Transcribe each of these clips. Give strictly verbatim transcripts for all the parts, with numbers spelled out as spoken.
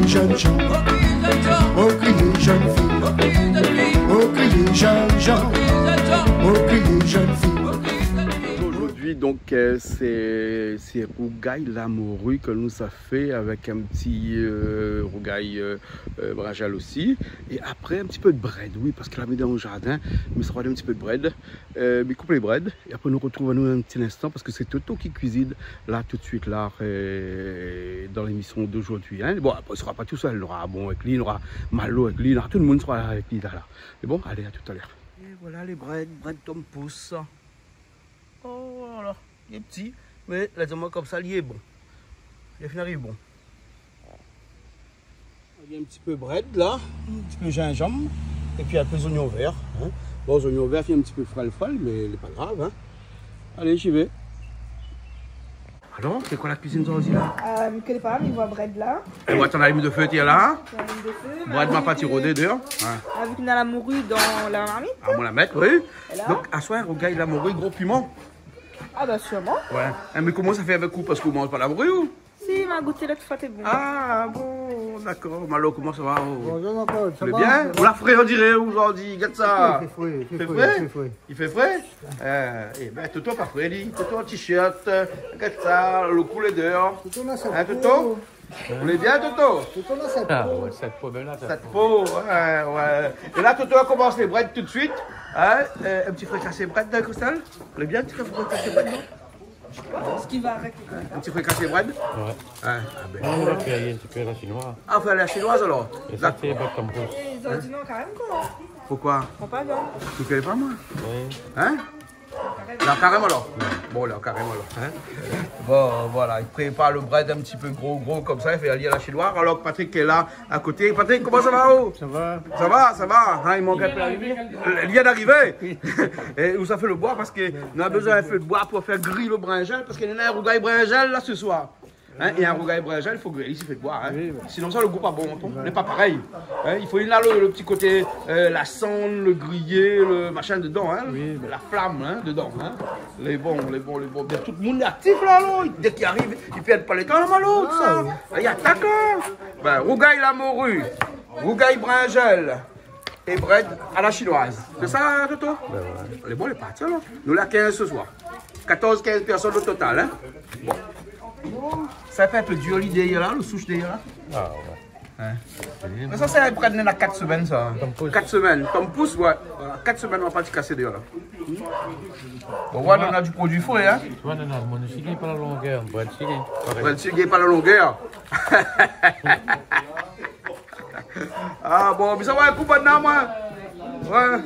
Jeunes gens, mo krié jeunes filles, mo krié jeunes gens, mo krié jeunes filles. Aujourd'hui, donc, euh, c'est, c'est rougay la morue que nous a fait avec un petit, euh, rougay, euh, euh, brinjèl aussi. Et après, un petit peu de brède, oui, parce que la mi dan le jardin, mi sava fé un petit peu de brède. Euh, mi koup lé brèd, é apré nou retrouv anou in ti linstan, parske sé Toto ki kuizine la, tout suit la, euh, dan lémisyon d'ojourdui, in. Bon, apré, li sra pa tousèl, nora Abon avèk li, nora Malo avèk li, nora tout le moun sra avèk li la, la. Mé bon, alé, a tout a lèr. É voila lé brèd, brèd tonm pous. Oh la la, li lé pti, mé la di amoin konmsa li lé bon. Li la fine ariv bon. Néna in ti pé brèd la, in ti pé zinzanm, épi in pé zoignon vèr, in. Bon, zoignon vèr i fé in ti pé frèl, frèl, mé lé pa grav, in. Alé, j'y vais. Alor, sé koi la kuizine zordi la ? Euh, mi koné pa, mi voi brèd la. É ou atann la lim de fé, ti la ? La lim de fé, brèd ma pa ti rodé déor. In. Avèk la mori dan la marmit. A, mon la mèt, oui. É la ? Donk, aswar, rougay la mori, gro piman. A ba, sirman. Ouais. In, mé koman sa fé avèk ou ? Parske ou manz pa la mori, ou ? Si, ma gouté lot foi, té bon. A bon, dakor. Malo, koman sa va, ou ? Bonjour, mon pote. Sa va ? Lé bien ? Sa va. Ou la fré, on diré, ou zordi, gèt sa. I fé fré, i fé fré, i fé fré. I fé fré ? Euh, é bin, Toto pa fré, li. Toto an t-shirt, euh, gèt sa, lo koulèr déor. Toto la, sa po. In, Toto ? Ou lé bien, Toto ? Toto la, sa po. A ouais, sa po, bin la, sa po. Sa po, ouais, ouais. É la, Toto la komans lé brèd tout suit. In ? Euh, in ti frikasé brèd, Christelle ? Ou lé bien, in ti frikasé brèd, non ? Sak i va avèk. In ti frikasé brèd ? Ouais. In, a bin. Non, ou la fé in ti pé a la shinoiz. A, ou fé a la shinoiz alor ? É sa, sé brèd tonm pous. É zot i di non, karéman, koi. Poukoi ? Pran pa viann. Ou koné pa, moin ? Oui. In ? Lé an karèm alor ? Bon, lé an karèm alor, in ? Bon, voila, li prépar lo brèd in ti pé gro, gro, konmsa, li fé ali a la shinoiz. Alor, Patrick lé la, a koté. Patrick, koman sa va, ou ? Sa va. Sa va, sa va, in, i mank in pé. Li vien d'arivé. É ou sa fé lo boi, parske nou la bezoin in fé d'boi pou fé griy lo brinjèl, parske nou néna in rougay brinjèl la, se soir. In, é in rougay brinjèl, i fo griy ali si fé d'boi, in. Oui, oui. Sinon sa, lo gou pa bon, lé pa parèy. In, i fo néna lo, lo ti koté, euh, la sann, lo griyé, lo mashin dedan, in. Oui, oui. La flam, in, dedan, in. Lé bon, lé bon, lé bon. Bin, tout moun lé aktif la, alor. Dèk i ariv, i pèrd pa lo tan la, Malo, tousa. A oui. Lé atak la. Bin, rougay la mori, rougay brinjèl é brèd a la shinoiz. Sé sa, Toto ? Bin ouais. Lé bon, lé parti alor. Nou lé kinz se soir. Katorz, kinz pèrsone o total, in. Bon. Sa i fé in pé dir, li, dèrièr la, lo soush dèrièr la. A ouais. In. Mé sa, sé in brèd néna kat semèn, sa. Tonm pous. Kat semèn. Tonm pous, ouais. Voila, kat semèn, nou la pa ti kasé déor la. Bon, voila, nou néna di produi fré, in. Ou voi, néna, mon isi i gingn pa la longèr, brèd isi i gingn pa la longèr. A bon, mé sa va, in kou bann la, moin. Ouais.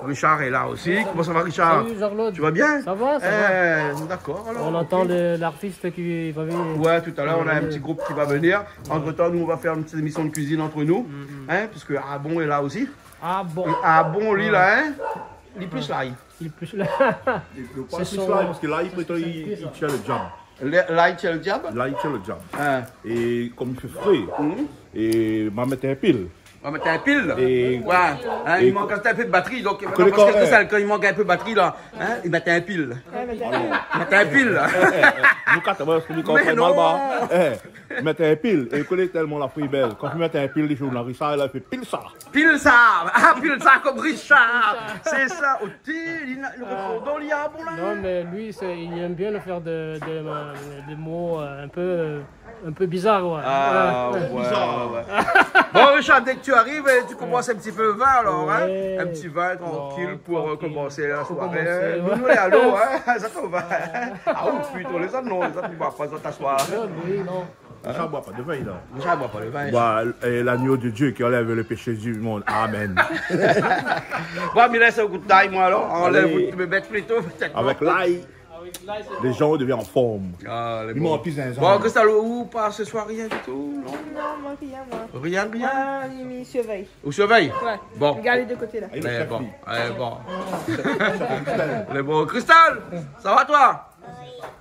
Richard lé la osi. Koman sa va, Richard ? Salut, Jean-Claude. Tu vas bien ? Ça va, ça va. Eh, d'accord, alors, ok. On entend le, l'artiste qui va venir. Ouais, tout à l'heure, on a un petit groupe qui va venir. Entre-temps, nous, on va faire une petite émission de cuisine entre nous. Mm, mm. Hein, parce que Abon est là aussi. Abon. Et Abon, li, la, hein, li plis lay. Li plis lay. Li plis lay, parske lay, li prétan, li, li tienbo lo diab. Lay, lay i tienbo lo diab ? Lay i tienbo lo diab. Hein. É kom li fé fré, é ma mèt in pil. Ma mèt in pil. É, ouais. Hein, é i mank in pé batri, donk, parske kan i mank in pé batri la, hein, i mèt in pil. Ouais, mèt in pil. Mèt in pil. Nou kat, ouais, sé li ki fé mal, ba. Eh, mèt in pil. É kolé tèlman la fri bèl. Kan ou mèt in pil, li fé ou la ri sa, la fé pil sa. Pil sa. Ah, pil sa kom Richard. Sé sa. Oh, té, li na, lo répondant, li lé bon la. Non, mais lui, c'est, il aime bien le faire de, de, de mots, euh, un peu, euh, un peu bizarres, ouais. Ah, ouais, ouais, ouais. Bon, Richard, dès que tu arrives, eh, tu commences un petit peu le vin, alors, hein. Ouais. Un petit vin tranquille pour, euh, commencer la soirée. Non, tranquille. Pour commencer, ouais. Nous, nous, allô, hein. Ça tombe. Ah, ou, putain, les autres, non, les autres, ils boivent pas, les autres, à soir. Non, lui, non. Richard boit pas de vin, non. Richard boit pas de vin. Boit, euh, l'agneau de Dieu qui enlève le péché du monde. Amen. Bon, mi lès in kou d'lay, moin, alor. Anlèv tout mé bèt plito, pétèt. Avec l'ail, les gens deviennent en forme. Ah, lé bon. Bon, Christelle, ou pa se soir, rien du tout, non ? Non, moin, rien, moin. Rien, rien ? Ah, mi, mi survèy. Ou survèy ? Ouais. Bon. Regard lé dé koté, la. Bon, lé bon. Christelle, ça va, toi ?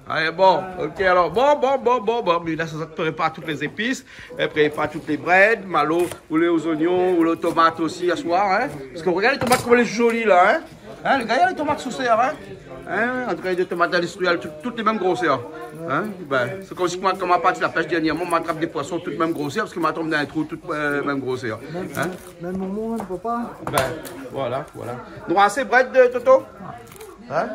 Alé, bon, ok, alor, bon, bon, bon, bon, bon, mé la, sa, sa prépar tout lé zépis, eh, prépar tout lé brèd, Malo, ou lé o zoignon, ou lé o tomat osi, aswar, hein. Parske regard lé tomat, koman lé zoli, la, hein. Hein, lé gayar, lé tomat sou sèr, hein. Hein, an tou ka, dé tomat industriel, tout, tout lé mèm grosèr. Hein, bin, sé konmsi moin, kan ma parti la pèsh dernièrman, ma trap dé poison tout mèm grosèr, parske ma tonm dan in trou tout, euh, mèm grosèr. Hein ? Mèm momon, mèm papa. Bin, voilà, voilà. Noir, sé brèd, Toto ? Hein ?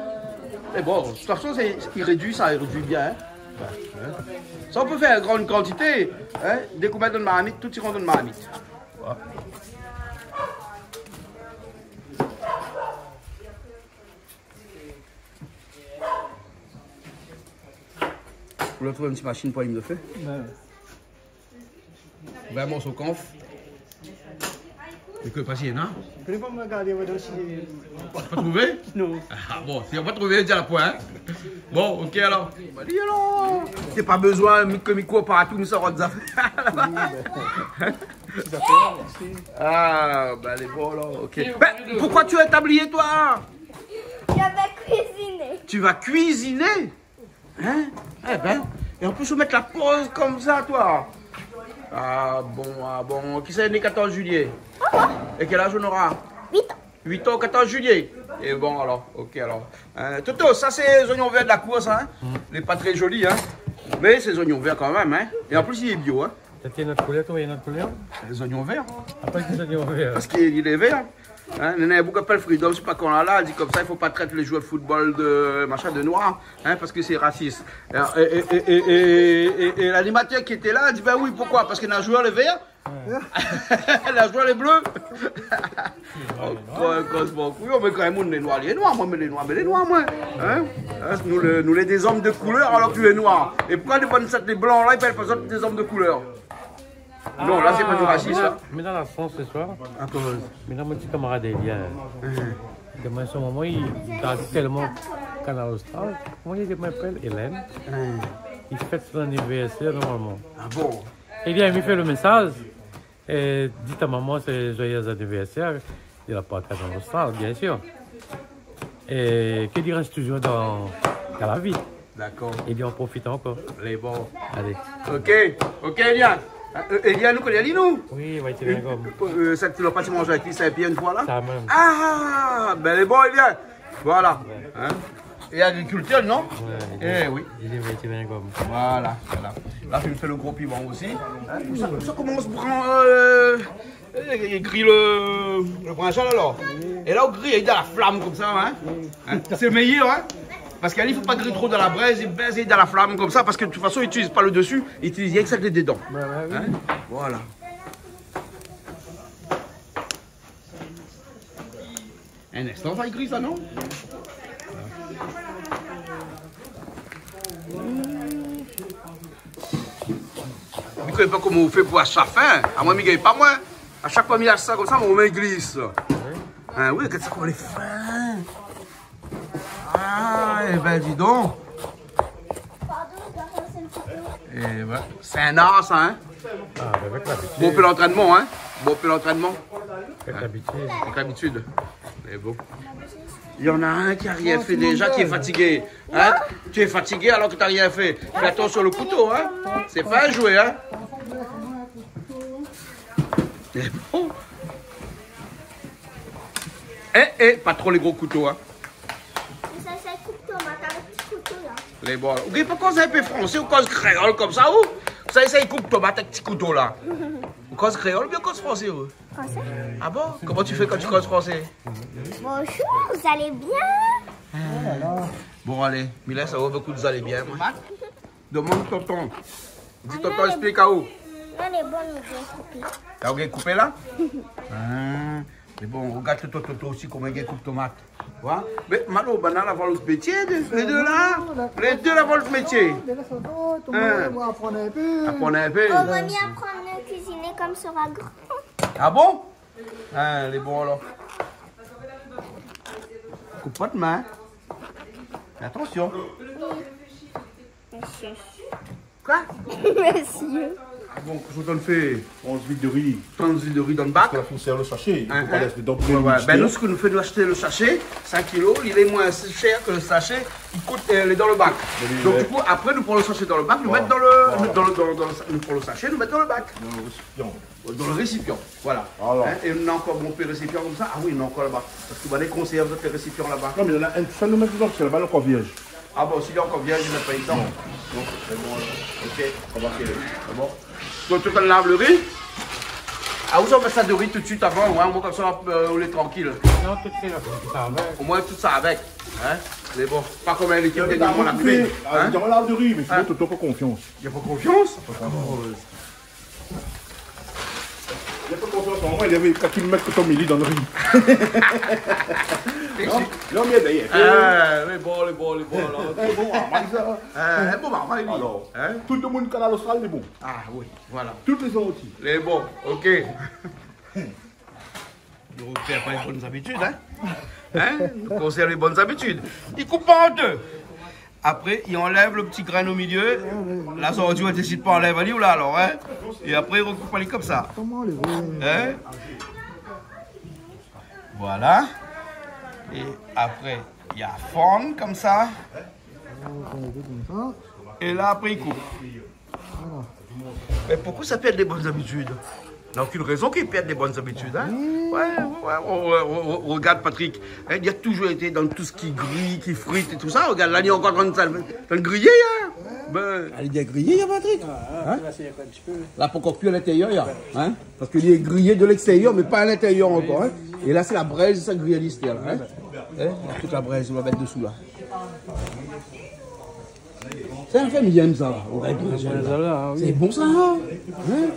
É bon, de tout fason, sé, i rédui sa, i rédui bien, hein ? Bin, hein. Sa, i pé fé in gran kantité, hein ? Dé kou mèt dan marmit, tout i rant dan marmit. Voilà. Ou la trouv in ti mashine pou alim lo fé ? Bin. Vin morso kanf. Mé ke pas, néna ? Koné pa, ma gardé, ouais, dan si... Pa trouvé ? Non. Ah bon, si ou la pa trouvé, di amoin poin, hein. Bon, OK alor. Bin, di alor. Sé pa bezoin, mi, ke mi kour partou, mi sa rod zafèr. Oui, bin. Ti zafèr, mèrsi. Ah, bin, lé bon, alor, OK. Bin, pourquoi tu as un tablier, toi ? Je vais cuisiner. Tu vas cuisiner ? Hein ? Eh bin, é an plis, ou mèt la poz konmsa, toi. Ah bon, ah bon. Kisa lé né quatorze juillet ? É kèl az ou nora ? Huit ans. Huit ans, quatorze juillet. É bon, alor, OK, alor. Euh, Toto, sa sé zoignon vèr de la kour, sa, hein ? Mm. Lé pa tré zoli, hein ? Mé sé zoignon vèr kan mèm, hein ? É an plis, lé bio, hein ? Sa té in not koulèr, toi, in not koulèr ? Lé zoignon vèr. Apré, sé zoignon vèr. Parske lé vèr. Hein, néna in boug i apèl Freedom, sé pa kan la, la di konmsa, i fo pa trèt lé zouèr de football de, machin, de noir, hein, parske sé rasis. É, é, é l'animatèr ki té la di, bin oui, poukoi ? Parske néna zouèr lé vèr, ouais, néna zouèr lé blé. Ouais, koz pa kouyon, mé kan mèm, moun lé noir, lé noir, moin, mé lé noir, mé lé noir, moin. Hein ? Hein, nou lé, nou lé dé zom de koulèr alor ke lé noir. É poukoi lé bann sat, lé blan la, i apèl pa zot dé zom de koulèr ? Non, la, sé pa du rasis, la. Ah, mé dan la Frans, sé swar. Akoz ? Mé la, mon ti kamarad, li vien. Hein. Demin, son momon, li gard tèlman Kanal Austral. Koman i apèl ? Hélène. Hein. Li fèt son anivèrsèr, normalman. Ah bon ? É li la fé lo mésaz. É, di ta momon, sé joyeux anniversaire. De la part Kanal Austral, bien sûr. É ke li rès toujour dan, dan la vi. Dakor. É li an profit ankor. Lé bon. Alé. OK, OK, Eliane. Euh, Eliane, nou koné ali, nou ? Oui, va été bien kom. Euh, sa ti lé parti manz avèk li, sa, épi in foi la ? Sa mèm. Ah, bin, lé bon, Eliane. Voilà. Ouais. Hein ? É agrikiltèr, non ? Ouais, eh oui. Li lé, va été bien kom. Voilà, voilà. La, i fé lo gro piman osi. Hein ? Sa, sa komans bran, euh, É, é gri lo, lo brinzal alor. É la, ou gri dan la flam konmsa, hein. Hein ? Sé méyèr, hein. Parske i fo pa gri tro dan la brèz, i bès dan la flam konmsa, parske de tout fason, i itiliz pa lo desi, i itiliz rienk sak lé dedan. Bah, bah oui. Hein ? Voilà. In instan, sa i gri sa, non ? Mi koné pa koman ou fé pou ash sa fin. Amoin, mi gingn pa, moin. A shak foi mi ash sa konmsa, mon min i glis. Hein, oui, gard sa koman lé fin. Ah, é bin, di don. É bin, sé in ar, sa, hein. Ah, avèk labitid. Bon, pé lantrènman, hein. Bon, pé lantrènman. Avèk labitid. Avèk labitid. Mé bon. Il y en a un qui a rien fait déjà, qui est fatigué. Hein ? Tu es fatigué alors que t'as rien fait. Fais attention le couteau, hein. C'est pas un jouet, hein. Mé bon. Eh, eh, pa tro lé gro kouto, hein. Sa, sa i koup tomat avèk ti kouto la. Lé bon. Ou gingn pa koz in pé fransé, ou koz kréol konmsa, ou ? Sa, sa i koup tomat avèk ti kouto la. Ou koz kréol oubien ou koz fransé, ou ? Français. Ah bon ? Comment tu fais quand tu causes français ? Bonjour, vous allez bien ? Bon, alé, mi lès aou avèk ou, vous allez bien, moin. Demann tonton. Di tonton, esplik aou. Non, lé bon, mi gingn koupé. Ou gingn koupé la ? Ah, mé bon, regard tonton, tonton osi, koman i gingn koup tomat. Wa ? Mé Malo, banna la voi lo métié, lé, lé dé la. Lé dé la voi lo métié. Mé la, sa va, tout le monde va apprendre un peu. Apprendre un peu. On va mieux apprendre à cuisiner comme sera grand. Ah bon ? Hein, lé bon alor. Koup pa out min. Fais attention. Monsieur. Quoi ? Monsieur. Ah bon, kosa ou fé? Tranzit de ri. Tranzit de ri dan le bak. Parske la fine sèr le sashé, i fo pa lès dedan pou lé midi. Ouais, ouais. Ben, nou, sak nou fé, nou ashèt le sashé, sink kilo, li lé moin shèr ke le sashé, li kout, euh, lé dan le bak. Donk, du kou, apré, nou pran le sashé dan le bak, nou mèt dan le, dan le, dan le, dan le, nou pran le sashé, nou mèt dan le bak. Dan le résipian. Dan le résipian, voilà. Voilà. Hein, é nou néna ankor bonpé résipian konmsa. Ah oui, néna ankor laba. Parske, ben, lé konsèrv, zot lé résipian laba. Non, mé néna in sèl nou mèt dedan, parske laba lé ankor vièrz. Ah bon, si lé ankor vièrz, i mèt pa dedan. Non. Donk, sé bon, OK. Sa va, sé bon. Donk, ou lav le ri. Ah, ou sa mèt sa de ri tout de suit avan, ouais, omoin konmsa, euh, ou lé trankil. Non, tout sa, tout sa avèk. Omoin tout sa avèk, hein. Mé bon, pa konm lékip de Diamant la Kuizine, hein. Diamant la Kuizine, mé sinon, Toto, pa konfians. Na pa konfians? Pa konfians. Na pa konfians an moin, li la vi kan i mèt koton mili dan le ri. Non, non, mé dayèr. Ah, lé bon, lé bon, lé bon, alor. Lé bon, ah, Marisa. Ah, lé bon, Marisa, oui. Alor, tout le moun Kanal Austral, lé bon. Ah oui, voilà. Tout lé sorti. Lé bon, OK. Nou rèpèr pa lé bone zabitid, hein? Hein? Nou konsèrv lé bone zabitid. I koup an dé. Apré, i anlèv le ti grin o milié. La, zordi, ou désid pa anlèv ali, ou la, alor, hein? É apré, i rekoup ali konmsa. Koman lé vré? Hein? Voilà. É apré, i form konmsa. Ah, konmsa. É la, apré, i koup. Voilà. Mé poukosa pèrd lé bone zabitid? Na okine rézon ki pèrd lé bone zabitid, hein? Oui. Ouais, ouais, ouais, ou, ou, ou, ou regard Patrick, hein, li la touzour été dan tout sak i gri, ki frit é tout sa. Regard, la, li lé ankor dan le, dan le griyé, hein? Ben. Ah, li lé griyé, hein, Patrick? Hein? La, pankor kui a lintérièr, hein? Parske li lé griyé de lékstérièr, mé pa a lintérièr ankor, hein? É la, sé la brèz, sa, griy a listèr, la, hein? Hein? Tout la brèz, ou va mèt desou, la. Sa i fé miam, sa, la. Ouais, brinzèl, la. Brinzèl, la, oui. Sé bon, sa, hein? Hein?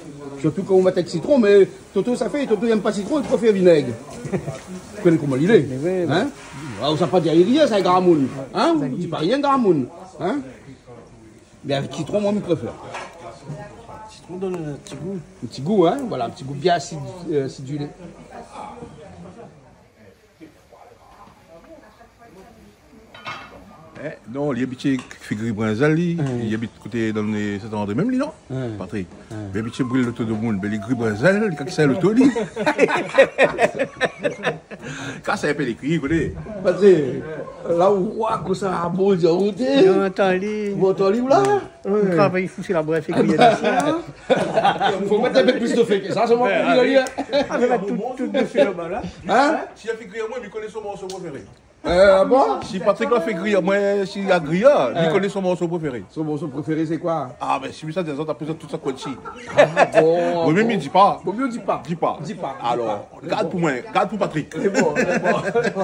Sirtou kan ou mèt avèk sitron, mé Toto, sa fé, Toto i èm pa sitron, i préfèr vinèg. Ou koné koman li lé, hein? Ah, ou sa pa di ali rien, sa, gramoun. Hein? Ou di pa rien, gramoun. Hein? Mé avèk sitron, moin, mi préfèr. Sitron i donn in ti gou. In ti gou, hein? Voilà, in ti gou bien asid, euh, asidulé. Hein? Non, li abitié fé gri brinzèl, li. Li abit koté dan lé Saint-André mèm, li, non? Patrick. Li abitié bril loto demoun, mé li gri brinzèl, li, kan i sèr loto, li. Kan sé in pé lé kui, koné. Patrick, la ou voi kosa, ah, bon, di, ou té. Ou antann li. Ou antann li, ou la? Ou travay fou si la brèf, fé kui isi, hein? Fo mèt in pé plis de fé ke sa, sé moin, pou li, hein? Ah, mé tout, tout dési laba, la. Hein? Si li fé gri amoin, mi koné son morso préféré. Euh, ah bon? Si Patrick la fé gri amoin, si li la gri, li koné son morso préféré. Son morso préféré, sé koi? Ah, ben, si mi sa, déza, ta pous tout sa koti. Ah, bon. Vo mié mi di pa. Vo mié di pa. Di pa. Di pa. Alor, gard pou moin, gard pou Patrick. Sé bon, sé bon.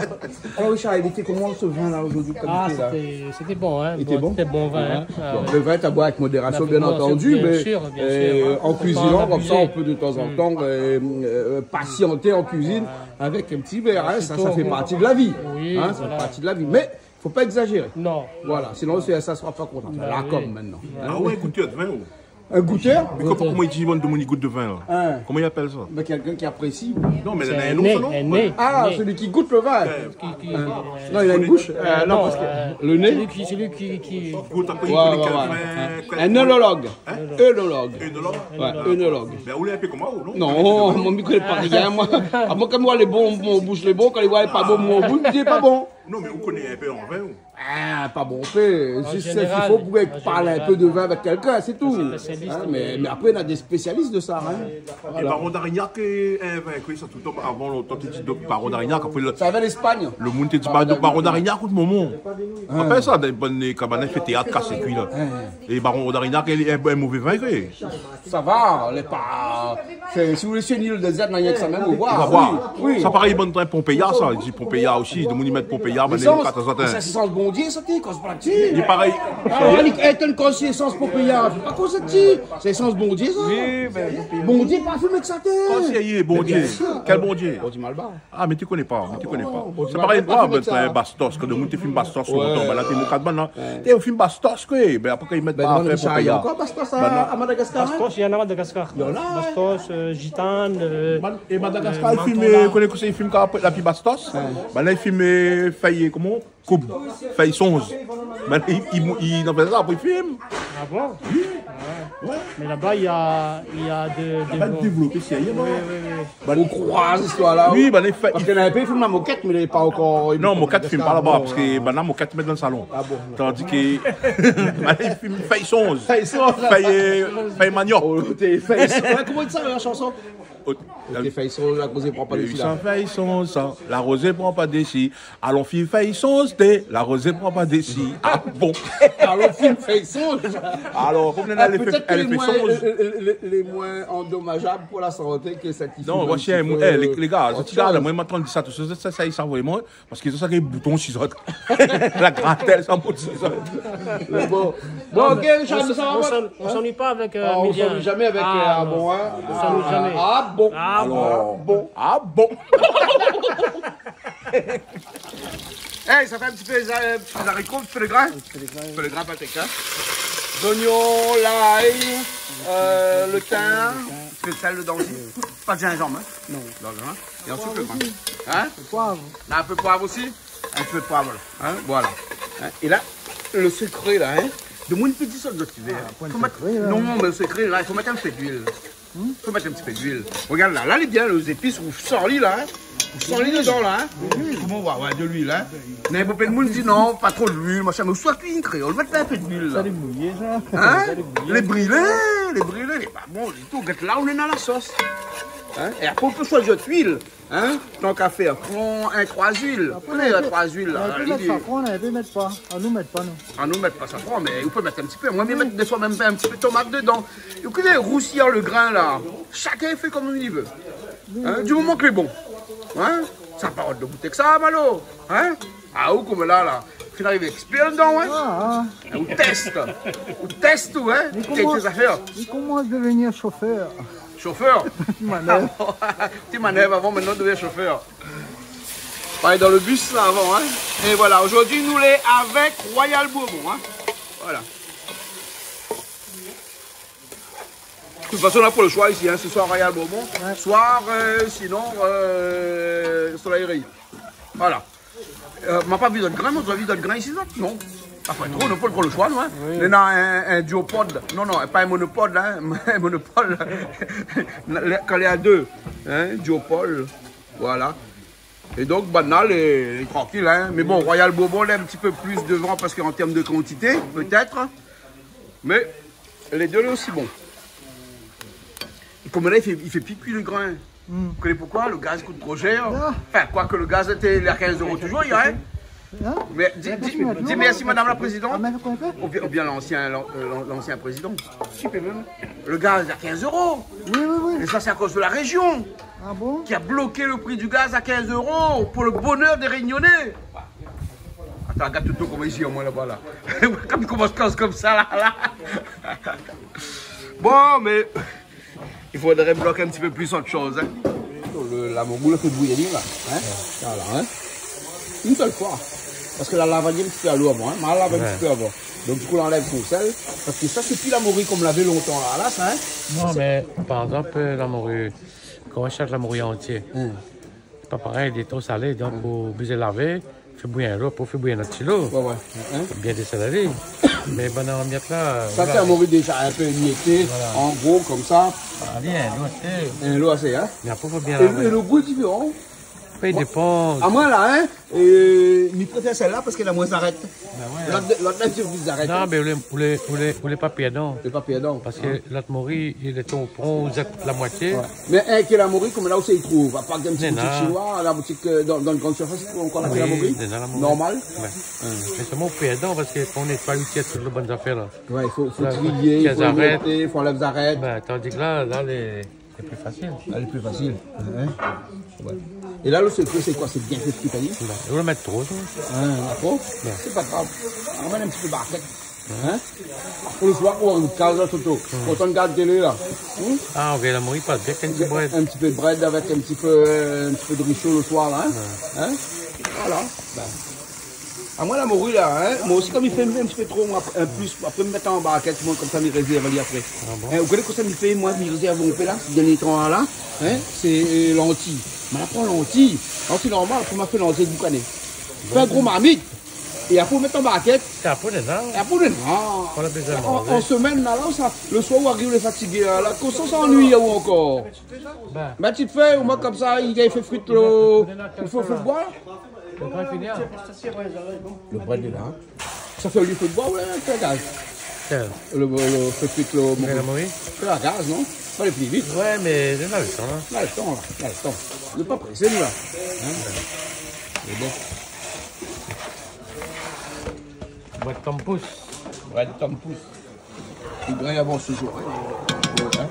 Alor, Richard, lété koman, se vin-la, zordi, ke ou la gout la? Ah, sété, sété bon, hein. Lété bon? Sété bon vin, hein. Bon, le vin, ta boir avèk modérasion, bien antandi, mé, euh, an kuizinan konmsa, ou pé de tan zan tan, euh, euh, pasianté an kuizine. Avèk in ti vèr, hein, sa, sa fé parti de la vi. Oui, voilà. Hein, sa fé parti de la vi. Mé fo pa égzazéré. Non. Voilà, sinon, sé, sa sra pa kontan. Sa la kom mintnan. Hein? Ah ouais, goutèr de vin, ou? In goutèr? Mé koman, koman i di, bann demoun i gout de vin, la? Hein? Koman i apèl sa? Mé kèlkin ki aprési. Non, mé sé in non, in non. Ah, né. Celui qui goûte le vin. Qui, qui, hein? Non, il a une bouche. Euh, non, non, parske le né. Celui qui, celui qui, qui goûte, apré, ouais, ouais, ouais. Hein? Un œnologue. Hein? Œnologue. Œnologue? Ouais, œnologue. Ben, ou lé in pé konm moin, ou non? Non, moin, mi koné pa rien, moin. Ah, moin, kan moin, lé bon, mon boush lé bon, kan li voi lé pa bon, mon boush, mi di lé pa bon. Non, mé ou koné in pé an vin, ou? Ah, pa bonpé. Zis, i fo pou parl in pé de vin avèk kèlkin, sé tou. An zénéral, non. Hein, mé, mé apré, néna dé spésialis de sa, hein. Voilà. É Baron d'Arignac, euh, in vin, koi, sa, toultan, avan, lontan, té di Baron d'Arignac, apré, le, sa vien d'Espagne. Le moun té di Baron d'Arignac, kout momon. Hein. Apré sa, dan bann kabann, i fé téat, kas lé kui, la. Hein. É Baron d'Arignac, lé in, in mové vin, koi. Sa va, lé pa, sé, si ou lé si in il dézèr, na rienk sa mèm, ou va boir. Oui, oui. Sa parèy, bann trin Pompeia, sa, i di Pompeia osi, demoun i mèt Pompeia, bann lésans, kat azot, hein. Sa, sé lésans Bondié, sa, té, koz pa la-dsi. Li parèy. Ah, li, é, té, koz lésans Pompeia, pa koz la-dsi. Sé lésans Bondié, sa. Oui, ben, Bondié pa fim èk sa, té. Koz sé, Bondié. Mé bien sir. Kèl Bondié? Bondié Malbar. Ah, mé ti koné pa, mé ti koné pa. Bon, sé parèy, pa, ben, sa. Bastos, kan demoun té fim Bastos, lontan, ben la, té nou kat bann la. Té, ou fim Bastos, koi. Ben, apré, kan i mèt, ben, pa, non, apré, mé sa, i fo na ankor Bastos a, a Madagascar, hein? Bastos, néna Madagascar. Néna, hein? Bastos, euh, Gitane, euh, Mad-, é Madagascar, euh, i fim, Mantona. Koné kosa i fim kan apré, la pi Bastos? Ben la, i fim, euh, fèy, koman? koub, fèy sonz. Bin, i, i, i, non, fé sa, apré i film. Ah bon ? Oui. Ouais. Mé laba, il y a, il y a de, de dévlopé, sérieux, non ? Oui, oui, oui. Bin, ou kroi zistoir la, oui, bin, i fé, parske néna in pé i film la mokèt, mé li lé pa ankor, non, mokèt i film pa laba, parske, bin, la mokèt i mèt dan le salon. Ah bon ? Tandi ke, bin, i film fèy sonz. Fèy sonz. Fèy, euh, fèy maniok. Oh, té fèy sonz. Ouais, koman i di sa, la shanson ? Oh, OK, fèy sonz, la rozé pran pa dési, la. Fèy sonz, la rozé pran pa dési. Alon fine fèy sonz, té, la rozé pran pa dési. Ah bon ? Alon fine fèy sonz. Alor, konm néna lé fèy sonz. Ah, pétèt lé moin, lé, lé, lé moin andomazab pou la santé ke sèt i fé. Non, moin, sé in, eh, lé, lé gars, zot i gard, moin, mi antann di sa, tout sa, sa, sa, sa, vréman, parske tout sa, lé bouton, si zot. La gratèl, sa, bout, si zot. Mé bon. Bon, OK, Richard, sa va, on s'ennuie pas avec, euh, Média. Ah, on s'ennuie jamais avec, euh, ah bon, hein. On s'ennuie jamais. Ah bon. Ah bon. Alors, bon. Ah bon. Hey, sa fé in ti pé, euh, ti pé zariko, in ti pé de grin. In ti pé de grin. In ti pé de grin, Patrick, hein. Zonion, lay, euh, le tin, in ti pé de sèl dedan osi. Pa de zinzanm, hein. Non. Non, non, hein. É ansuit le grin. Hein ? Poiv. La, in pé de poiv osi. In pé de poiv, hein, voilà. Hein, é la, le sekré la, hein. Demoun i pé di sa, zot i vé, hein. Ah, poin de sekré, la. Non, mé le sekré la, i fo mèt in pé d'luil. Hmm ? I fo mèt in ti pé d'luil. Regard la, la lé bien, lé zépis, ou san ali la, hein. Ou san ali dedan la, hein. De l'huile. Koman ou voi, ouais, de l'huil, hein. Mé bonpé d'moun i di non, pa tro d'luil, machin, mé ou soi kui in kréol, mèt in pé d'luil la. Sa lé brilé, sa. Hein ? Sa lé brilé. Lé brilé, lé brilé, lé pa bon ditou. Gèt la, ou néna la sos. Hein ? É apré, ou pé shoizi out luil. Hein ? Tant qu'à faire, pran in troi d'luil. Apré, pran in troi d'luil, la, apré, li mèt safran, apré, mèt pa. Anou, mèt pa, non. Anou, mèt pa safran, mé ou pé mèt in ti pé. Moin, mi mèt défoi mèm in ti pé tomat dedan. É ou koné, rousir le grin, la. Shakinn i fé konm li vé. Hein ? Du moman ke lé bon. Hein ? Sa pa rod de gout ke sa, Malo. Hein ? Ah, ou konm la, la. Fine arivé ékspé dedan, hein ? Ah, ah. Ou tès. Ou tès tout, hein ? Mé koman, kèl zafèr. Mé koman devenir chofèr ? Chofèr ? Ti manèv. Ti manèv avan, mintnan, devien chofèr. Paré dan le bis, la, avan, hein. É voilà, zordi, nou lé avèk Royal Bourbon, hein. Voilà. De tout fason, la, pou le shoi isi, hein, sé soi Royal Bourbon, ouais, soi, euh, sinon, euh, Soleil Rayé. Voilà. Euh, ma pa vi d'ot grin, ma pa vi d'ot grin isi, non ? Apré tout, nou pé pran le shoi, non, hein ? Oui. Néna in, in duopod. Non, non, pa in monopod, hein, in monopod. Kan lé a dé, hein, duopod. Voilà. É donk, banna lé, lé trankil, hein. Mé bon, Royal Bourbon, lé in ti pé pli devan parske an tèrm de kantité, pétèt. Mé lé dé lé osi bon. É konm la, i fé, i fé pi kui le grin. Hmm. Ou koné poukoi ? Le gaz i kout tro shèr. Ah. Anfin, koiké le gaz lété a kinz euro touzour, hein. Hein ? Mé di, di, di mèrsi, madame la présidente. Ah, mé ou koné pa ? Oubien, oubien l'ansien, l'an-, euh, l'an-, l'ansien prézidan. Ti pé mèm. Le gaz a kinz euro. Oui, oui, oui. É sa, sé akoz de la réjion. Ah bon ? Ki la bloké le pri du gaz a kinz euro pou le bonèr dé Rényoné. Atann, gard Toto koman i zir amoin laba la. Kan i komans koz konmsa la, la. Bon, mé i fodré blok in ti pé plis ot shoz, hein. Le, la mori la fé bouyi la, hein. Voilà, hein. In sèl foi. Parske la lav in ti pé a lo avan, hein. Ma lav in ti pé avan. Donk, di kou, la anlèv son sèl. Parske sa, sé pi la mori konm lavé lontan la, la, sa, hein. Non, mé par égzanp, la mori, kan ou ashèt la mori antié, hmm, lé pa parèy, lé tro salé, donk, hmm, ou oblizé lavé, fé bouyi in lo, pou fé bouyi in ot ti lo. Ouais, ouais. Hein ? Bien désèl ali. Mé bann mièt la, sa, voilà, sé in mori déza in pé miété, voilà, an gro, konmsa. Ah, bien, lo, sé in lo asé, hein ? Mé apré, fo bien lavé. É le gou lé diféran. Apré, i dépan. Amoin la, hein, euh, mi préfèr sèl-la parske la moin zarèt. Bin ouais. Lot, lot la, mi zarèt, hein. Non, mé ou lé, ou lé, ou lé, ou lé pa pèrdan. Ou lé pa pèrdan, hein. Parske lot mori, li lé tro pran, ou zèt la moitié. Ouais. Mé, hein, ke la mori, konm la, ousa i trouv ? A par in ti boutik shinoi, la boutik, euh, dan, dan in gran sirfas, i trouv ankor la mori ? Oui, dan la mori. Normal ? Ouais. Hein. Mé sèlman ou pèrdan, parske kan ou nétoiy, ou tir tout le bann zafèr la. Ouais, i fo, fo trié, i fo nétoiyé, i fo anlèv zarèt. Bin, tandi ke la, la, lé Lé pli fasil. Ah, lé pli fasil. Hein ? Ouais. É la, le sekré, sé koi ? Sé bien fé kui, ta di ? Bin, ou la mèt tro, sa. Ah, dakor. Ouais. Sé pa grav. Ramèn in ti pé barkèt. Hein ? Pou le soir, pou boir in kaz la, Toto. Hmm. Kontan gard télé, la. Hmm ? Ah, OK, la mori i pas bien avèk in ti brèd. In ti pé brèd avèk in ti pé, euh, in ti pé de ri sho le soir, la, hein ? Ouais. Hein ? Voilà. Bin. Amoin, la mori la, hein, moin osi, konm i fé in ti pé tro, moin, in plis, apré, mi mèt an barkèt, moin, konmsa, mi rézèrv ali apré. Ah bon ? Hein, ou koné kosa mi fé, moin, mi rézèrv in pé la, sé dèrnié tan la, hein, sé, euh, lanti. Ma la pran lanti, lanti normal, apré, ma fé lanti boukané. Fé in gro marmit. É apré, ou mèt an barkèt. É apré, ou néna. É apré, ou néna. Ou la bézoin manzé. An, an semèn la, la, sa, le soir, ou ariv, ou lé fatigé, la, la, konmsa, sa annuiy aou ankor. Bin. Bin, ti fé, omoin, konmsa, i gingn fé frit lo, ou fé, fé boi. Le brèd lé la, in. Sa fé lo fé boi, ou la fé gaz. Kèl ? Le, le fé frit lo mori. Mé la mori ? Fé a gaz, non ? Sa i alé pli vit. Oué, mé nou na le tan, in. Nou na le tan, la. Nou na le tan. Nou lé pa présé, nou, la. In ? Mé bon. Brèd tanpous. Brèd tanpous. I gingn avan se zour, in. Oué, in.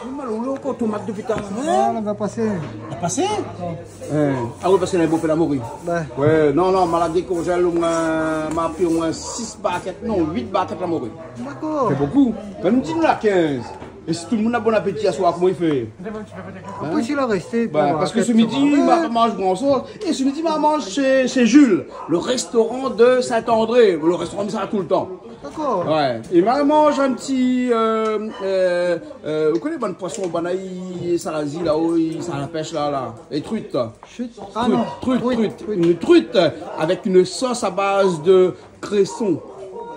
Mé malo, ou lé ankor tomat dopi talèr, in ? Non, la va pasé. La pasé ? Oué. In. A oué, parske néna bonpé la mori. Oué. Oué, non, non, ma la dékonzèl omoin, ma pri omoin sis barkèt, non, uit barkèt la mori. Dakor. Sé bonpé. Mé nou di nou la kinz. É si tout le moun na bon apéti aswar, koman i fé ? Apré, si la rèsté, bin, bon, parske apré, se midi, sa va. Ma pa manz gran shoz. É se midi, ma manz shé, shé Jules, le restaurant de Saint-André. Le restoran, sa, toultan. Dakor. Oué. É ma manz in ti, eu, eu, eu, ou koné bann poison, bann la, i, sa la zi la-o, i, sa la pèsh la, la. É truit. Truit. A non. Truit, truit, truit. Une truite avec une sauce à base de cresson.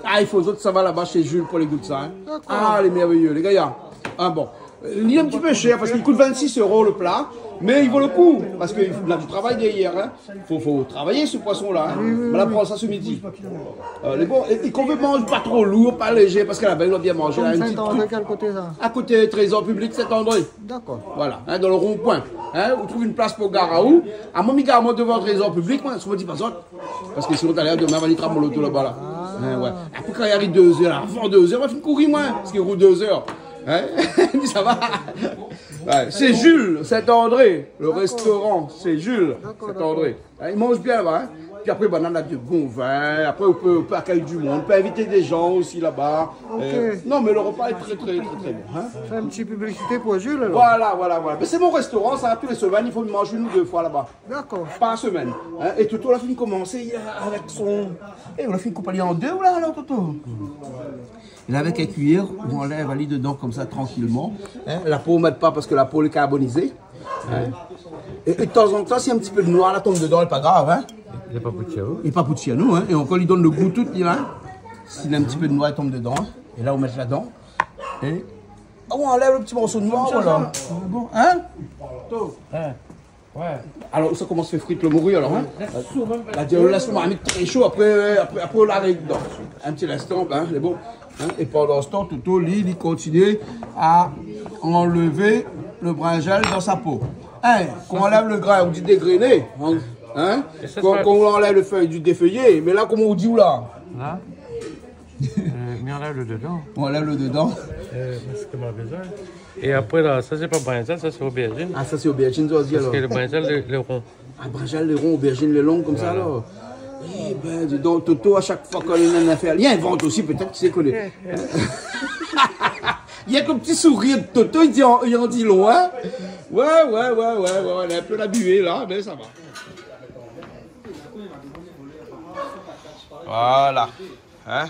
A, i fo zot sava laba shé Jules pou alé gout sa, in. Dakor. A, lé mèrvéyé, lé gayar. A bon. Li lé in ti pé shèr parske li kout vinn-sis euro le pla, mé i vo le kou parske na du travay dèrièr, in. Fo, fo travay se poison la, in. Oui, oui, ma la pran sa se midi. Eu, lé bon, é, é kan ou vé manz pa tro lour, pa lézé, parske laba, nou la bien manzé, la, in ti truc. Saint-André, kèl koté sa ? A koté Trésor Public Saint-André. Dakor. Voilà, in, dan le ron-poin. In, ou trouv in plas pou gar aou. Amoin, mi gar amoin dovan Trésor Public, moin, si ou di pa zot. Parske sinon, talèr, domin, va ni tramolo tout laba, la. A. In, oué. Apré, kan i ariv dé zèr, la, avan dé zèr, ma fine kouri, moin. Parske i roul dé zèr. In ? Sa va. Oué, sé Jules, Saint-André. Le restoran, sé Jules, Saint-André. Dakor, dakor. In, i manz bien laba, in. Pi apré, banna na de bon vin. Apré, ou pé, ou pé akèy du moun. Ou pé invit dé zan osi laba. Ok. Eu, non, mé le repa lé trè, trè, trè, trè bon, in. Fé in ti piblisité pou Jules, alor. Voilà, voilà, voilà. Mé sé mon restoran, sa, tou lé semèn, i fo manz inn ou dé foi laba. Dakor. Par semèn, in. É Toto la fine komansé, eu, avèk son, é, ou la fine koup ali an dé, ou la, alor, Toto ? É la, avèk in kuiyèr, ou anlèv ali dedan konmsa, trankilman. In, la po, ou mèt pa parske la po lé karbonizé. In. É, é tanzantan, si in ti pé de noir la tonm dedan, lé pa grav, in. Lé pa pou tir, in. Lé pa pou tir, non, in. É ankor, li donn le gou tout, li, in. Si in ti pé de noir i tonm dedan, in. É la, ou mèt ladan. É, a, ou anlèv le ti morso de noir, voilà. Bon, in ? Toto. Oué. Alor, sa komans fé frit le mori, alor, in ? La, la, lès le marmit trè sho, apré, apré, apré, ou la arèt dedan. In ti linstan, bin, sé bon. In ? É pandan se tan, Toto, li, li kontinié a anlèv le brinzèl dan sa po. In ? Kan ou anlèv le grin, ou di dégréné, in ? In ? É sa, kan, sa kan ou anlèv le fèy, ou di défèyé. Mé la, koman ou di, ou la ? La ? Eu, mé ou anlèv le dedan. Ou anlèv le dedan. Eu, parske ma bézoin. É apré la, sa sé pa brinzèl, sa sé obèrzine. A, sa sé obèrzine, sa, ou di, alor. Parske le brinzèl lé, lé ron. A, brinzèl lé ron, obèrzine lé long, konmsa, alor. Voilà. É bin, di donk, Toto, a shak foi kan li néna in afèr, li invant osi, pétèt, kisa i koné. Li na in ti sourir, Toto, li di, li an di long, in. Oué, oué, oué, lé in pé abié la, mé sa va. Voilà. In ?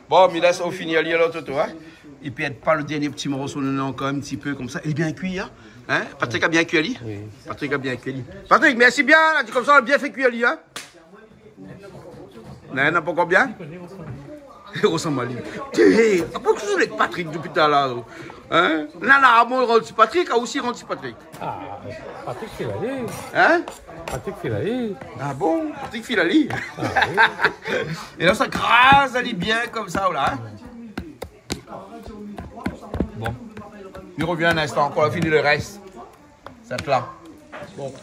Bon, mi lès aou fini ali, alor, Toto, in ? I pèrd pa le dèrnié ti morso, nou néna ankor in ti pé konmsa. Lé bien kui, in ? In ? Patrick la bien kui ali ? Oui. Patrick la bien kui ali. Patrick, mèrsi bien, la, di konmsa, la bien fé kui ali, in ? Non, non, pankor bien ? Li resanm ali. Té, é, akoz ou lé avèk Patrick dopi talèr, in ? Non, non, a, moin, rann si Patrick, a, osi rann si Patrick. A, Patrick Filali. In ? Patrick Filali. A bon ? Patrick Filali. A oui. É la, sa kraz ali bien konmsa, la, in ? Bon. Mi revien in instan ankor, la fini le rès. Sèt la. Bon.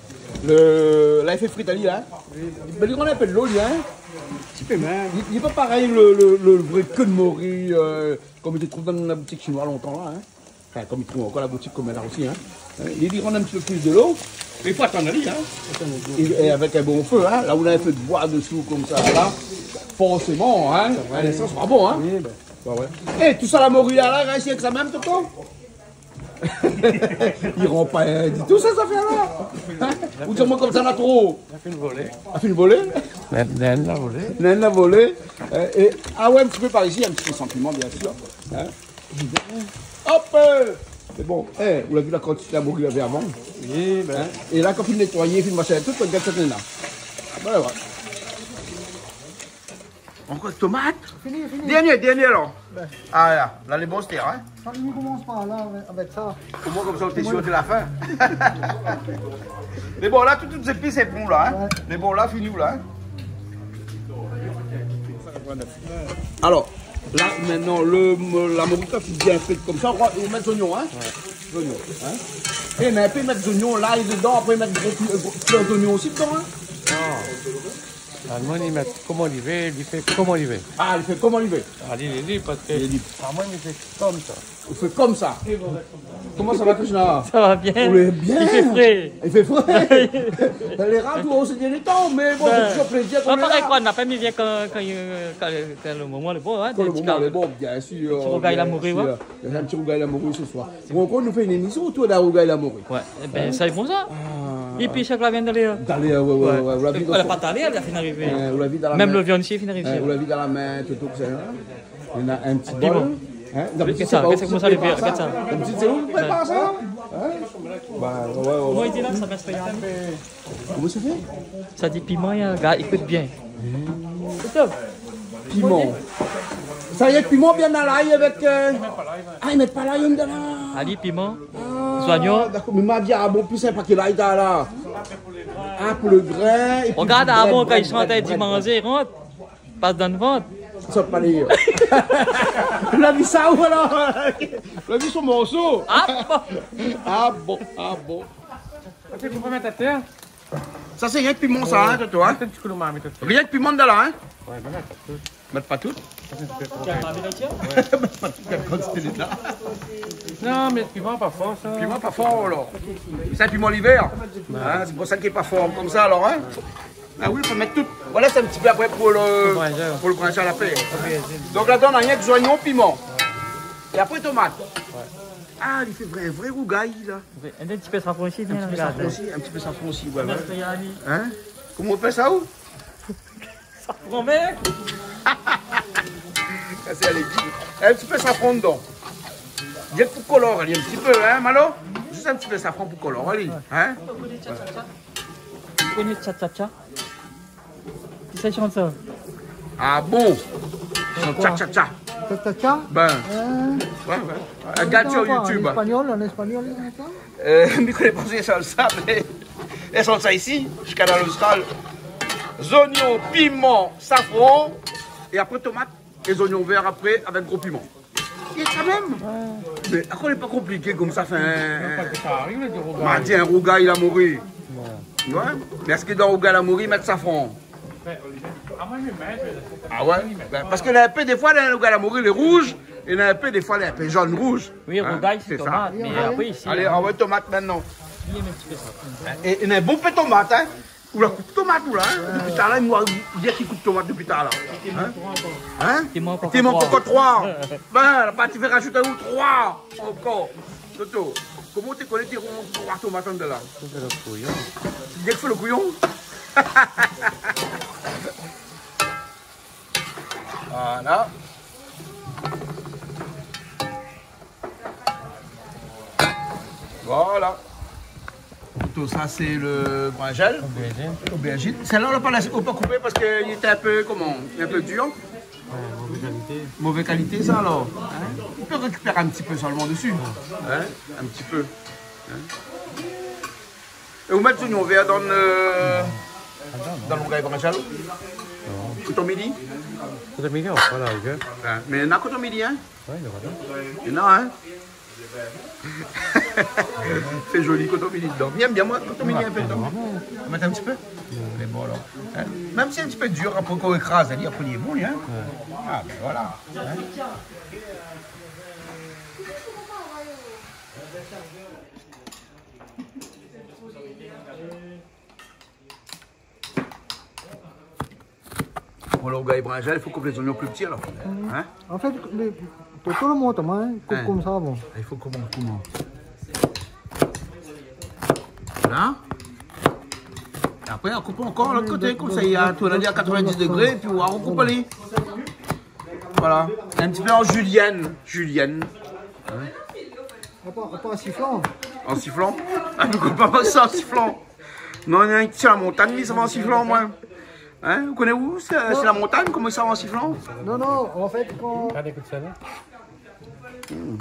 Le, la, i fé frit ali, la, in ? Oui. Mé li rann in pé de lo, li, in ? Ti pé mèm. Li, li lé pa parèy le, le, le vré ke de mori, eu, konm ou trouv dan la boutik shinoi lontan, la, in ? Anfin, konm i trouv ankor la boutik konm la osi, in. In, li, li rann in ti pé plis de lo. Mé i fo atann ali, in. É, é avèk in bon fé, in. La ou na in fé de boi desou, konmsa, la, forséman, in, lésans sra bon, in. Oui, bin. Oué, oué. É, tout sa, la mori la, la, rès avèk sa mèm, Toto ? I rann pa rien ditou, sa, sa fé la. Ou di amoin konmsa, na tro. La fine volé. La fine volé ? Néna, néna la volé. Néna la volé. Eu, é, a oué, in ti pé par isi, in ti pé sanpiman, biensir. In ? Hop, eu, sé bon. É, ou la vi la kantité la mori lavé avan ? Oui, bin. In ? É la, kan fine nétoiyé, fine mashin, tout, gard sak néna. Oué, oué. Ankor tomat. Fini, fini. Dernié, dernié alor. Bin. Ah la, la lé bon, sété, in. Sa, nou komans par la, avèk, avèk sa. Omoin konmsa, ou lé sir de la fin. Mé bon, la, tout, tout zépis lé bon la, in. Ouais. Mé bon, la, fini la, in. Alor, la, mintnan, le, la mori la fine bien frit konmsa, ou, ou mèt zoignon, in. Ouais. Zoignon, in. É mé apré, mèt zoignon, lay dedan, apré mèt gro, gro, gro zoignon osi dedan, in. Non. Alman, li mèt koman li vé, li fé koman li vé. Ah, li fé koman li vé. Ah, li lé lib, parske... Li lé lib. Ah, moin, mi fé konmsa. Ou fé konmsa. Koman sa va, Krishna ? Sa va bien. Ou lé bien ? I fé fré. I fé fré. Lé rar, ou, sé dernié tan, mé bon, bin, sé touzour plézir kan mèm. Parèy la. Koi, na pa mi vien kan, kan, euh, kan, kan le moman lé bon, in, kan le moman lé bon, bien sir, bien sir. Ti rougay la mori, ouais. Néna in ti rougay la mori sé soir. Bon, ankor, nou fé in émision otour de la rougay la mori. Ouais, é bin, sa lé bon sa. Ah. Épi, sak la vien dalé, in. Dalé, ouais, ouais, ouais. Ou la vi dan la pat, la fine arivé. Euh, ou la vi dan la min. Mèm le viann osi la fine arivé. Euh, ou la vi dan la min, tout, tout sa, in. Néna in ti bol. Piman. In ? Gard sa, gard sa koman sa lé bien, gard sa. In ti, sé ou ki prépar sa ? In ? Bin, ouais, ouais, ouais. Moin, mi di la, sa pèse pa, in. Koman sa i fé ? Sa di piman, in, gard, ékout bien. Ékout. Piman. Sa i lé piman oubien lay avèk, euh... Ah, i mèt pa lay dedan la. Ali, piman. Ah, zoignon. Dakor, mé ma di, ah bon, plis in paké lay la. Ah, pou le grin, épi... Rogard, ah bon, kan i sont antrin di manzé, i rant, pas dan le vant. Sort pa lé... Ou la vi sa ou alor ? Ou la vi son morso ? Ah bon. Ah bon, ah bon. Atann, fo pa mèt atèr. Sa sé rienk piman sa, in, Toto, in ? Mèt in ti kou dan marmit osi. Rienk piman dedan la, in ? Ouais, mé mèt pa tout. Mèt pa tout. Mèt pa tout, kèl kantité lé la ? Non, mé piman pa for sa. Piman pa for alor. Sé in piman livèr. Ouais. In, sé pou sa li lé pa for konmsa alor, in ? Ah oui, fo mèt tout. Voilà, sé in ti pé apré pou le, pou le brinzèl. Pou le brinzèl apré. Ok. Donk la, na rienk zoignon, piman. É apré, tomat. Ouais. Ah, li fé vré, vré rougay la. In ti pé safran osi, in ti pé safran osi, in ti pé safran osi, ouais, ouais. In ? Koman i apèl sa ou ? Safran, mé... Sa sé alé di. In ti pé safran dedan. Rienk pou kolor ali, in ti pé, in, Malo ? Zis in ti pé safran pou kolor ali, in ? Ou koné tcha-tcha-tcha ? Kisa i shant sa ? Ah bon ? Shant tcha-tcha-tcha. Tcha-tcha-tcha ? Bin. Euh, ouais, ouais. Gard sur YouTube. An éspanyol, an éspanyol, sa ? Euh, mi koné pa si sé sa, mé i shant sa isi, ziska Kanal Austral. Zoignon, piman, safran, é apré tomat, é zoignon vèr apré, avèk gro piman. É kan mèm. Ouais. Mé akoz lé pa konpliké konmsa, fé in... Non, pa ke sa ariv, di rougay. Ma di in rougay la mori. Ouais. Ouais. Mé èske dan rougay la mori, mèt safran ? Ah ouais ? Bin, parske na in pé, défoi, le rougay la mori lé rouz, é na in pé, défoi, lé in pé zone rouz. Oui, in ? Rougay, sé sa. Tomat, mé apré, isi, alé, in, anvoy tomat mintnan. Li mèt in ti pé sa. É, é na in bon pé tomat, in ? Ou la koup tomat, ou la, in ? Dopi talèr, moin, li di ki koup tomat dopi talèr la. In ? In ? Té mank ankor troi. Bin, la parti fé razout aou troi ankor. Toto, koman ou té koné té mank troi tomat andan la ? Sa sé le kouyon. Li fé le kouyon ? Voilà. Voilà. Tout sa, sé le brinzèl. Obèrzine. Obèrzine. Sèt-la, ou la pa lès, ou la pa koupé parske li lété in pé, koman, in pé dir. Ouais, mové kalité. Mové kalité, sa, alor. In ? Ou pé rékipèr in ti pé solman dési. Ouais. In ? In ti pé. In ? É ou mèt zoignon vèr dan, euh, dan le rougay brinzèl ? Non. Koton mili ? Koton mili, on va la rigueur. In, mé na koton mili, in ? Ouais, néna pa. Néna, in ? Sé zoli, koton mili dedan. Mi èm bien, moin, koton mili in pé dedan. Ouais, ouais. Ou mèt in ti pé ? Ouais. Mé bon, alor. In ? Mèm si in ti pé dir, apré kan ou ékraz, li, apré, li lé bon, li, in ? Ouais. Ah, bin voilà. In ? Pou le rougay brinzèl, i fo koup lé zoignon pli pti, alor. Mhm. In ? An fèt, le, pou tout le mond, in, koup konmsa, bon. Ah, i fo koup konmsa. Voilà. É apré, ou koup ankor lot koté, konmsa, i tourn ali a katrovin-dis dégré, épi ou koup ali. Voilà. In ti pé an julienne. Julienne. In ? Apa, apa an siflan. An siflan ? Ah, mi koné pa sa, an siflan. Non, néna in ti la montagn, mi sa va an siflan, moin. Hein, ou koné ou, sé, sé la montagn, koman i sava an siflan ? Non, non, an fèt, kan... Gard, ékout sa la. Dan,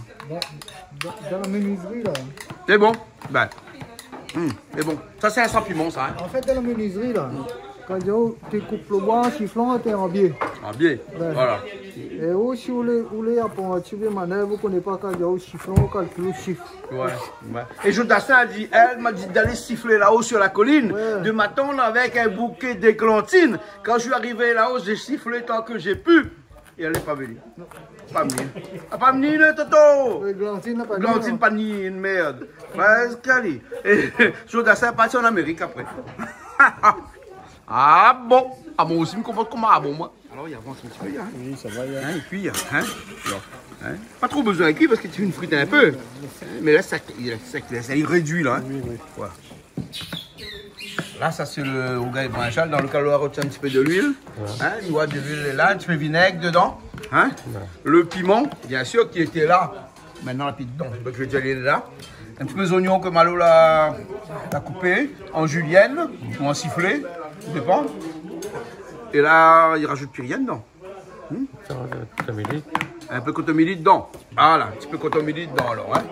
dan, dan la menuiserie, là. Sé bon. Ben. Hmm, sé bon. Sa, sé in san piman, sa, hein. An fèt, dan la menuiserie, là, kan ou té koup lo boi an siflan, té an bié. An bié. Ben. Voilà. É ou, si ou lé, ou lé aprann in ti pé manèv, ou koné pa, kan ou siflan, ou kalkil, ou sif. Ouais, ouais. Et Joe Dassin a dit, elle m'a dit d'aller siffler là-haut sur la colline, ouais, de m'attendre avec un bouquet d'églantines. Quand je suis arrivé là-haut, j'ai sifflé tant que j'ai pu. Et elle n'est pas venue. Pa vni. Ah, pa vni, le Toto. Églantine la pa vni, non. Églantine pa vni, une merde. Parce qu'elle est. Et Joe Dassin est parti en Amérique après. Ah bon. Ah bon, osi, mi konpran koman, ah bon, moin. Alors, il avance un petit peu, hein. Oui, ça va, il y a... Hein, il cuit, hein. Alors, hein. Pas trop besoin de cuire parce que tu frites un peu. Hein, mais là, ça, il, ça, ça, il réduit, là, hein. Oui, oui. Voilà. Là, ça, c'est le rougail brinjal dans lequel on a rajouté un petit peu de l'huile. Ouais. Hein, il y a de l'huile là, un petit peu de vinaigre dedans. Hein. Ouais. Le piment, bien sûr, qui était là. Maintenant, la pil dedan. Donc, je vais déjà aller là. Un petit peu d'oignon que Malo l'a, l'a coupé en julienne ou en sifflet, ça dépend. Et là, il rajoute plus rien dedans. Hmm ? Sa, euh, kotomili. Un peu kotomili dedans. Voilà, un petit peu kotomili dedans alors, hein.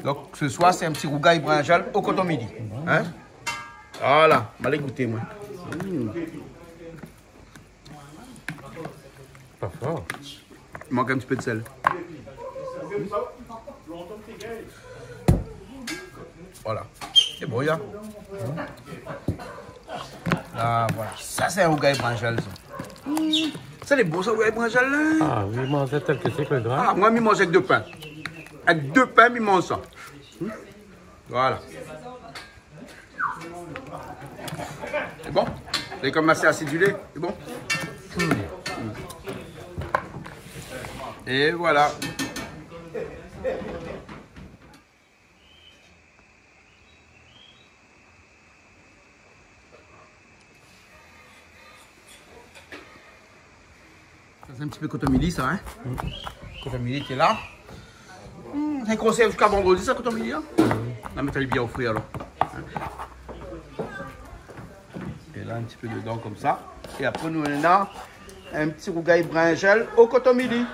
Donc ce soir, c'est un petit rougail brinjal au kotomili. Hein ? Voilà, ma alé gout, moin. Hmm. Pa for. Il manque un petit peu de sel. Voilà. C'est bon, ya. Ah, voilà. Ça, c'est un rougail brinjal, ça. Ça, lé bon, sa, rougail brinjal, là. Ah oui, manz tel ke sé, le gra. Ah, moin, mi manz avèk de pin. Avèk de pin, mi manz sa. Voilà. C'est bon ? C'est comme assez acidulé. C'est bon ? Hmm. Et voilà. Ça, c'est un petit peu kotomili, ça, hein ? Mm. Kotomili qui est là. Hmm, c'est conservé jusqu'à vendredi, ça, kotomili, hein ? Mm. On va mettre les bien au frais, alors. Et là, un petit peu dedans, comme ça. Et après, nous, on a un petit rougail brinjal au kotomili.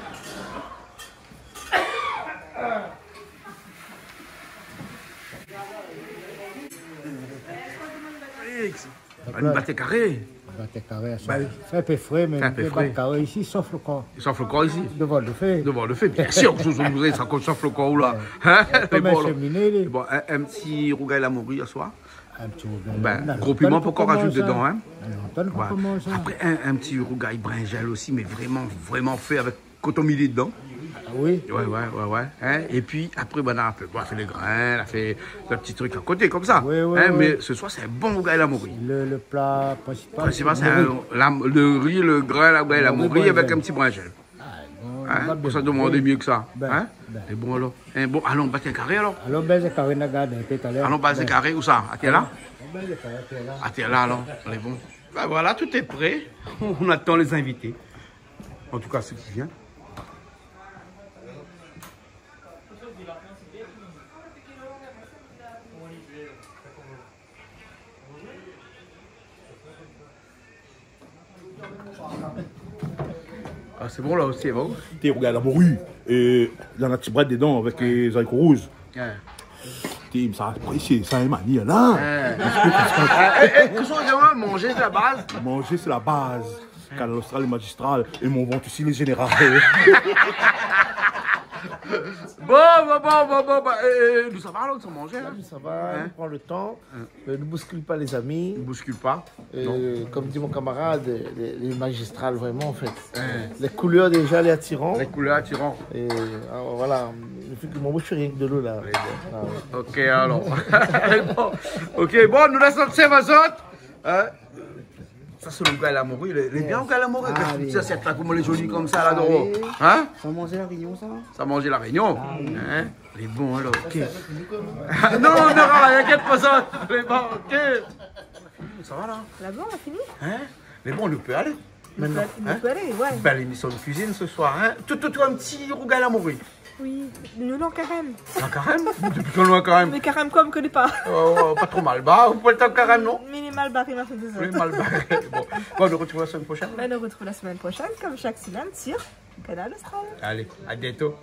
Félix, va nou bat karé. Bat karé, sa. Bah oui. Fé in pé fré, mé fé in pé fré. Bat karé isi, sof lo kor. Sof lo kor isi. Dovan lo fé. Dovan lo fé, bien sûr, ke nou sa sof lo kor la. Ouais. Hein ? Kom in sheminé, li. Bon, in, in ti rougay la mori aswar. In ti rougay la mori. Ben, gro piman, pankor rajout dedan, hein. Voilà. Apré, in, in ti rougay brinjèl osi, mé vréman, vréman fé avèk koton mili dedan. Ah oui. Ouais, ouais, ouais, ouais. Hein ? É pi apré, ben, la fé, bon, la fé lé grin, la fé in ti trik a koté, konmsa. Oui, oui, oui. Hein, mé se soir, sé in bon rougay la mori. Le, le pla prinsipal, sé le ri. Prinsipal, sé in, la, le ri, le grin, la, la mori avèk in ti brinjèl. Ah, bon, hein ? Sa i pé pa domandé myé ke sa. Ben, hein ? Ben. É bon, alor. É bon, alon bat karé, alor. Alon bat karé, na gard in pé talèr. Alon bat karé, ousa ? Atèr la ? Alon bat karé, atèr la. Atèr la, alor. Lé bon. Ben voilà, tout est prêt. On attend les invités. En tout cas, ceux qui viennent. Ah, sé bon, la osi, sé bon. Té rougay la mori. É néna ti brèd dedan avèk, euh, zariko rouz. Ouais. Té, sa, apré, sé, sa, in mani, la. Ouais. Ah, é, é, kosa ou di, manzé, sé la baz. Manzé, sé la baz. Kanal Austral lé mazistral é mon vant isi lé zénéral. Bon, bon, bon, bon, bon, bon, é, é, nou sava, alor, nou sa manzé, hein ? Nou sava, hein ? Nou pran le tan. Hein ? Euh, nou bouskil pa, lé zami. Nou bouskil pa. Euh, non. Kom di mon kamarad, lé, lé mazistral, vréman, an fèt. Hein. Lé koulèr, déza, lé atiran. Lé koulèr atiran. É, ah, voilà. Mon boush i fé rienk dolo, la. Oui, bon. Ah, ouais. Ok, alor. Bon. Ok, bon, nou lès sa sèrv azot. Hein ? Sa, sé rougay la mori. Lé, lé bien, rougay la mori. Ah, oui. Sa, sé pa koman lé zoli konmsa, la, doro. Ah, oui. Hein ? Sa manzé La Rényon, sa ? Sa manzé La Rényon. Ah, oui. Hein ? Lé bon, alor, ok. Non, non, inkièt pa sa. Lé bon, ok. Sa va, la ? Laba, la fini ? Hein ? Lé bon, nou pé alé. Nou pé, nou pé alé, ouais. Bèl émisyon de kuizine se soir, hein ? Tout, tout, tout, in ti rougay la mori. Oui, nou lé an karèm. An karèm ? Dopi kan nou lé an karèm ? Mé karèm koi, mi koné pa. Oh, pa tro mal. Ba, ou pé èt an karèm, non ? Mé lé mal baré, ma fé dézòd. Oui, mal baré. Bon. Bon, nou retrouv la semèn proshèn. Ben, nou retrouv la semèn proshèn, konm shak semèn, sur Kanal Austral. Alé, à bientôt.